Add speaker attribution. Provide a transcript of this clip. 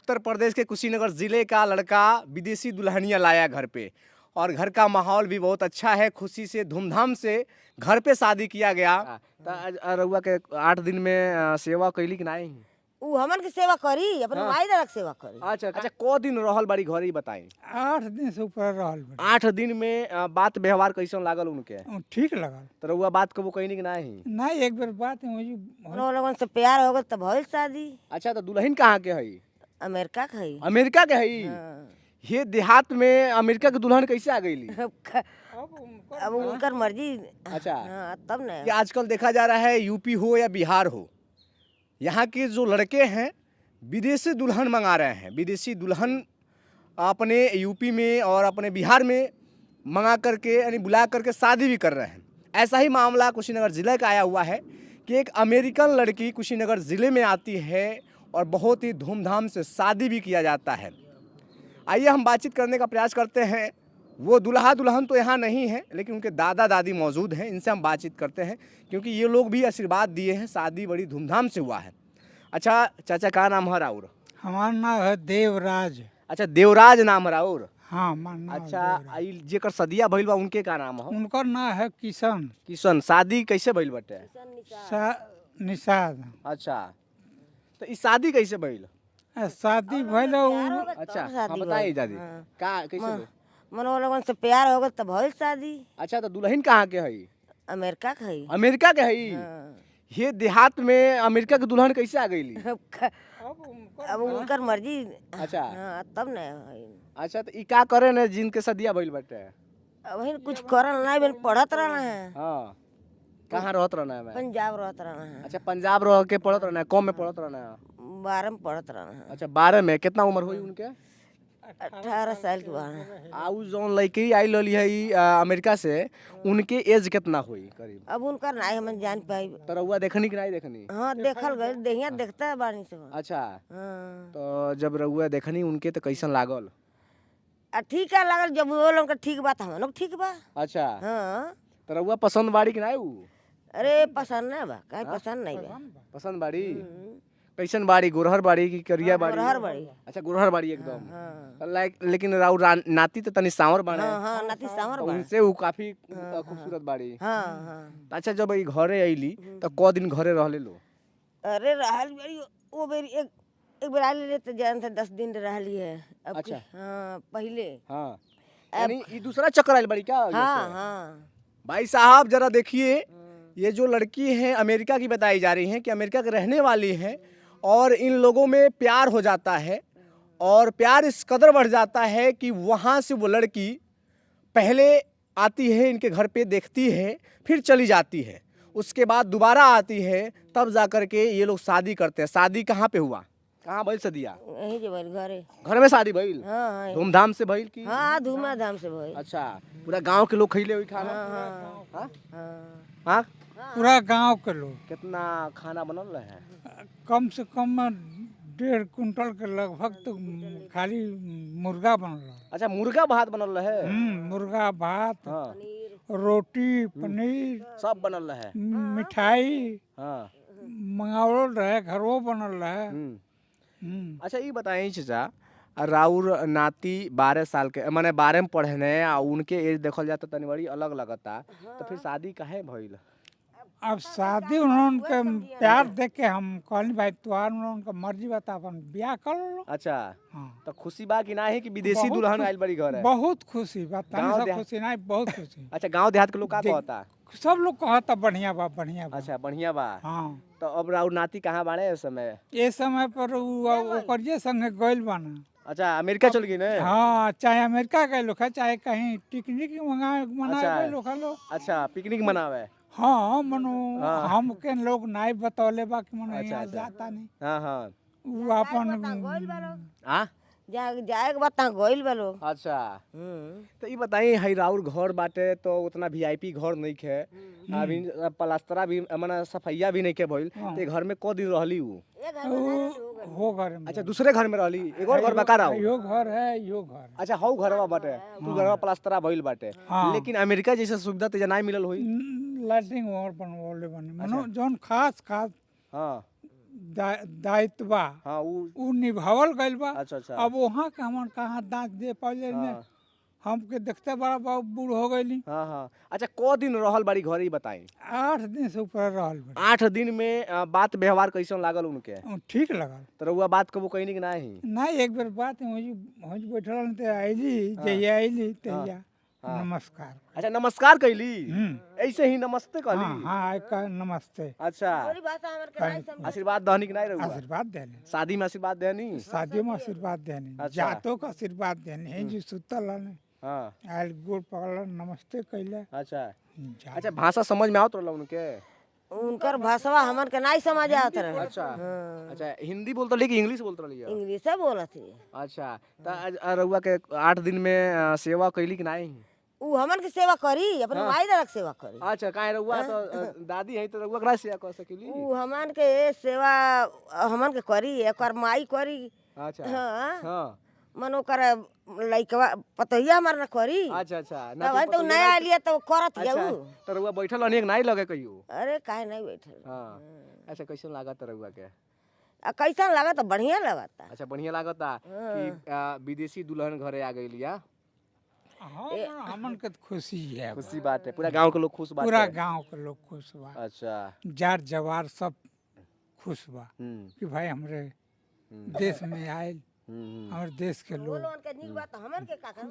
Speaker 1: उत्तर प्रदेश के कुशीनगर ज़िले का लड़का विदेशी दुल्हनिया लाया घर पे और घर का माहौल भी बहुत अच्छा है। खुशी से धूमधाम से घर पे शादी किया गया। त रउआ के 8 दिन में सेवा कैली कि नाही?
Speaker 2: उ हमन के सेवा करी, अपन माई दादा के सेवा करी।
Speaker 1: अच्छा अच्छा, क दिन रहल बाड़ी घरे ई बताई?
Speaker 3: 8 दिन से ऊपर रहल बाड़ी।
Speaker 1: 8 दिन में बात व्यवहार कैसन लागल उनके?
Speaker 3: ठीक लगल।
Speaker 1: त रउआ बात कबो कइनी कि नाही?
Speaker 3: नहीं, एक बेर बात हुई।
Speaker 2: उन लोगन से प्यार हो गल तब भइल शादी।
Speaker 1: अच्छा, तो दुल्हन कहाँ के हई?
Speaker 2: अमेरिका के हई।
Speaker 1: अमेरिका के हई?
Speaker 2: हाँ।
Speaker 1: ये देहात में अमेरिका के दुल्हन कैसे आ गईली?
Speaker 2: अब उनकर मर्जी।
Speaker 1: अच्छा।
Speaker 2: हाँ, तब न।
Speaker 1: कि आजकल देखा जा रहा है यूपी हो या बिहार हो, यहाँ के जो लड़के हैं विदेशी दुल्हन मंगा रहे हैं। विदेशी दुल्हन अपने यूपी में और अपने बिहार में मंगा करके यानी बुला करके शादी भी कर रहे हैं। ऐसा ही मामला कुशीनगर ज़िले का आया हुआ है कि एक अमेरिकन लड़की कुशीनगर ज़िले में आती है और बहुत ही धूमधाम से शादी भी किया जाता है। आइए हम बातचीत करने का प्रयास करते हैं। वो दुल्हा दुल्हन तो यहाँ नहीं है, लेकिन उनके दादा दादी मौजूद हैं, इनसे हम बातचीत करते हैं क्योंकि ये लोग भी आशीर्वाद दिए हैं। शादी बड़ी धूमधाम से हुआ है। अच्छा चाचा, का नाम है राउर?
Speaker 3: हमार नाम है देवराज।
Speaker 1: अच्छा, देवराज नाम है राउर?
Speaker 3: हाँ, हमार नाम है
Speaker 1: अच्छा,
Speaker 3: देवराज।
Speaker 1: आई जेकर सदिया भइल बा उनके का नाम हो?
Speaker 3: उनकर नाम है किशन।
Speaker 1: किशन। शादी कैसे भइल बटे?
Speaker 3: निषाद।
Speaker 1: अच्छा, तो ई शादी कैसे भइल?
Speaker 3: शादी भइल उ-
Speaker 1: अच्छा,
Speaker 2: तब शादी
Speaker 1: हाँ, बताइए
Speaker 2: भइल।
Speaker 1: दादी।
Speaker 2: हाँ।
Speaker 1: का कैसे भइल?
Speaker 2: मन वो लोगन से प्यार हो गल तब भइल शादी।
Speaker 1: अच्छा, तो दुल्हन कहाँ के हई?
Speaker 2: अमेरिका के हई।
Speaker 1: अमेरिका के हई?
Speaker 2: हाँ।
Speaker 1: ये देहात में अमेरिका के दुल्हन कैसे आ गईली?
Speaker 2: अब उनकर मर्जी।
Speaker 1: अच्छा।
Speaker 2: हाँ, तब न।
Speaker 1: अच्छा, तो ई का करे ने जिनके सदिया भइल बटे?
Speaker 2: अब वही कुछ करल नहीं, बन पढ़त रहना है।
Speaker 1: हाँ, कहाँ रहत रहना है मैं?
Speaker 2: पंजाब रहत रहना है।
Speaker 1: अच्छा, पंजाब रह के पढ़त रहना है। कम में पढ़त रहना है?
Speaker 2: 12 में पढ़त रहना है।
Speaker 1: अच्छा, 12 में। कितना उम्र हुई उनके?
Speaker 2: 18 साल के बाद।
Speaker 1: आ उ जौन लड़की आई लली है अमेरिका से, उनके एज कितना हुई करीब?
Speaker 2: अब उनकर नहीं हमन जान पाई।
Speaker 1: तो रउआ देखनी कि नहीं देखनी?
Speaker 2: हाँ, देखल गइल, देहिया देखता बानी सब।
Speaker 1: अच्छा।
Speaker 2: हाँ।
Speaker 1: तो जब रउआ देखनी उनके तो कैसन लागल?
Speaker 2: आ ठीक है लागल, जब वो लोगन के ठीक बा त हमन के ठीक बा।
Speaker 1: अच्छा।
Speaker 2: हाँ।
Speaker 1: तो रउआ पसंद बाड़ी कि नहीं उ?
Speaker 2: अरे पसंद ना बा, काहे पसंद नहीं बा?
Speaker 1: पसंद बाड़ी? कैसन बाड़ी, गोरहर बाड़ी कि करिया बाड़ी?
Speaker 2: गोरहर बाड़ी।
Speaker 1: अच्छा, गोरहर बाड़ी एकदम।
Speaker 2: हाँ।
Speaker 1: लाइक लेकिन राउर नाती तो तनी सांवर बाड़े।
Speaker 2: हाँ हाँ, नाती सांवर
Speaker 1: तो
Speaker 2: बा।
Speaker 1: उनसे उ काफी खूबसूरत बाड़ी।
Speaker 2: हाँ हाँ।
Speaker 1: अच्छा, जब ई घरे अइली तो क दिन घरे रहले लो?
Speaker 2: अरे रहल बेरी, वो बेरी एक एक बेर आइल रहे तो जान था 10 दिन रहली है। अब
Speaker 1: अच्छा।
Speaker 2: हाँ, पहले।
Speaker 1: हाँ, यानी ई दूसरा चक्कर आइल बाड़ी क्या?
Speaker 2: हाँ हाँ।
Speaker 1: भाई साहब जरा देखिए, ये जो लड़की है अमेरिका की बताई जा रही है कि अमेरिका के रहने वाली है और इन लोगों में प्यार हो जाता है और प्यार इस कदर बढ़ जाता है कि वहाँ से वो लड़की पहले आती है इनके घर पे, देखती है, फिर चली जाती है, उसके बाद दोबारा आती है, तब जा कर के ये लोग शादी करते हैं। शादी कहाँ पे हुआ, कहाँ भइल सदिया?
Speaker 2: यहीं जे भइल घरे।
Speaker 1: घर में शादी भइल?
Speaker 2: हाँ हाँ।
Speaker 1: धूमधाम से भइल की?
Speaker 2: हाँ, धूमधाम से भइल।
Speaker 1: अच्छा, पूरा गांव के लोग खइले हुई खाना?
Speaker 2: हाँ
Speaker 1: हाँ?
Speaker 2: हाँ।
Speaker 1: हाँ?
Speaker 3: पूरा गांव के लोग।
Speaker 1: कितना खाना बनल रहे?
Speaker 3: कम से कम 1.5 कुंटल के लगभग तो खाली मुर्गा बनल रहे।
Speaker 1: अच्छा, मुर्गा भात बनल रहे?
Speaker 3: मुर्गा भात,
Speaker 1: हाँ।
Speaker 3: रोटी, पनीर
Speaker 1: सब बनल रहे।
Speaker 3: मिठाई
Speaker 1: हाँ।
Speaker 3: मंगावल रहे, घरो बनल रहे।
Speaker 1: अच्छा, ये बताइए चाचा, राउर नाती 12 साल के, माने 12 में पढ़ने आ उनके एज देखल जाता तनी बड़ी अलग लगता, तो फिर शादी काहे भइल?
Speaker 3: अब शादी उन्होंने के प्यार देख के हम कहनी भाई तुहार उन्होंने के मर्जी बता अपन ब्याह कर लो।
Speaker 1: अच्छा।
Speaker 3: हाँ।
Speaker 1: तो खुशी बा कि ना है कि विदेशी
Speaker 3: बहुत
Speaker 1: दुल्हन
Speaker 3: खुश-
Speaker 1: आइल बड़ी घर है?
Speaker 3: बहुत खुशी बा, तनी
Speaker 1: गाँव
Speaker 3: सा
Speaker 1: देहात-
Speaker 3: खुशी नहीं, बहुत खुशी।
Speaker 1: अच्छा, गांव देहात के लोग का
Speaker 3: देख-
Speaker 1: कहता?
Speaker 3: सब लोग कहता बढ़िया बा, बढ़िया बा।
Speaker 1: अच्छा, बढ़िया बा।
Speaker 3: हाँ।
Speaker 1: तो अब राउर नाती कहाँ बाड़े इस समय?
Speaker 3: ए समय पर उ ओकरिए संगे गइल बाना।
Speaker 1: अच्छा, अमेरिका चल गई ने?
Speaker 3: हाँ, चाहे अमेरिका गए लोग, चाहे कहीं पिकनिक मंगाए मनाए
Speaker 1: अच्छा।
Speaker 3: गए लोग लोग।
Speaker 1: अच्छा, पिकनिक मनावे?
Speaker 3: हाँ, मनो
Speaker 1: हाँ।
Speaker 3: हमके लोग नहीं बतौले बा कि मनो
Speaker 1: अच्छा,
Speaker 3: यहाँ
Speaker 1: अच्छा।
Speaker 3: जाता नहीं।
Speaker 1: हाँ हाँ।
Speaker 3: उ अपन
Speaker 2: गइल बा लोग।
Speaker 1: आ?
Speaker 2: जाए के बाद तहाँ गइल बा लोग।
Speaker 1: अच्छा, तो ये बताई हई राउर घर बाटे तो उतना वीआईपी घर नहीं है, अभी प्लास्टरा भी माने सफाइया भी नहीं के भइल,
Speaker 3: हाँ।
Speaker 1: तो घर में क दिन रहली उ?
Speaker 3: हो घर में।
Speaker 1: अच्छा, दूसरे घर में रहली, एक और घर बका राउर?
Speaker 3: यो घर है, यो घर है।
Speaker 1: अच्छा, हौ घरवा बाटे, तू घरवा प्लास्टरा भइल बाटे।
Speaker 3: हाँ।
Speaker 1: लेकिन अमेरिका जैसा सुविधा ते नहीं मिलल होई?
Speaker 3: लाइटिंग और बनवले बने मनो जौन खास खास
Speaker 1: हाँ।
Speaker 3: दायित्व बा
Speaker 1: हाँ उ
Speaker 3: उ निभावल गइल बा।
Speaker 1: अच्छा अच्छा।
Speaker 3: अब वहाँ के हमन कहाँ दांत दे पाइले ने।
Speaker 1: हाँ।
Speaker 3: हमके देखते बड़ा बहुत बूढ़ हो गइली।
Speaker 1: हाँ हाँ। अच्छा, क दिन रहल बाड़ी घरे ई बताई?
Speaker 3: 8 दिन से ऊपर रहल बड़ी।
Speaker 1: 8 दिन में बात व्यवहार कैसन लागल उनके?
Speaker 3: उ ठीक लगल।
Speaker 1: तो रउआ बात कबो कहीं कि नाही?
Speaker 3: ना, एक बेर बात होई होई, बैठल रहन ते आइली, जहिया आइली तहिया नमस्कार।
Speaker 1: अच्छा, नमस्कार कैली?
Speaker 3: हम्म।
Speaker 1: ऐसे ही नमस्ते कहली?
Speaker 3: हाँ, एक नमस्ते।
Speaker 1: अच्छा।
Speaker 2: बोली भाषा हमर के नहीं समझ।
Speaker 1: आशीर्वाद दहनी कि नहीं रउआ?
Speaker 3: आशीर्वाद देने।
Speaker 1: शादी में आशीर्वाद देनी?
Speaker 3: शादी में आशीर्वाद देने।
Speaker 1: अच्छा।
Speaker 3: जातो के आशीर्वाद देने हैं जी, सुतल रहने। आयल, गोड़ पकड़ल, नमस्ते कैले। जा।
Speaker 1: अच्छा, भाषा समझ में आवत रहल उनके?
Speaker 2: उनकर भाषा हमन के नहीं समझ आवत रहे।
Speaker 1: अच्छा अच्छा, हिंदी बोलते रही कि इंग्लिश बोलते रही?
Speaker 2: इंग्लिश बोलत है।
Speaker 1: अच्छा, त रउआ के 8 दिन में सेवा कैली कि नहीं?
Speaker 2: उ हमन के सेवा करी, अपन माई दादा के सेवा करी।
Speaker 1: अच्छा, काहे? रउआ तो दादी है, तो रउआ करा सेवा कर सकेली?
Speaker 2: उ हमन के सेवा हमन के करी, एकर माई करी। हाँ। मन ओकर लइकवा पतोहिया हमार न करी।
Speaker 1: अच्छा अच्छा
Speaker 2: तब है तो नया लिया तो करत
Speaker 1: अच्छा,
Speaker 2: जाऊ।
Speaker 1: तो रउआ बैठल अनेक नहीं लगे कहियो?
Speaker 2: अरे, काहे नहीं बैठल?
Speaker 1: हाँ, अच्छा, कैसन लागत रउआ के?
Speaker 2: आ कैसन लागत? बढ़िया लागता।
Speaker 1: अच्छा, बढ़िया लागता कि विदेशी दुल्हन घरे आ गई लिया।
Speaker 3: हाँ, हमन के तो खुशी है।
Speaker 1: खुशी बात है, पूरा गांव के लोग खुश बात
Speaker 3: पूरा
Speaker 1: है।
Speaker 3: गांव के लोग खुश बा। जार जवार सब खुश बा कि भाई हमरे देश में आयल
Speaker 1: हम्म, हम्म।
Speaker 3: हमरे देश के
Speaker 2: वो
Speaker 3: लोग।
Speaker 2: लोगन के नीक बात, हमन के का?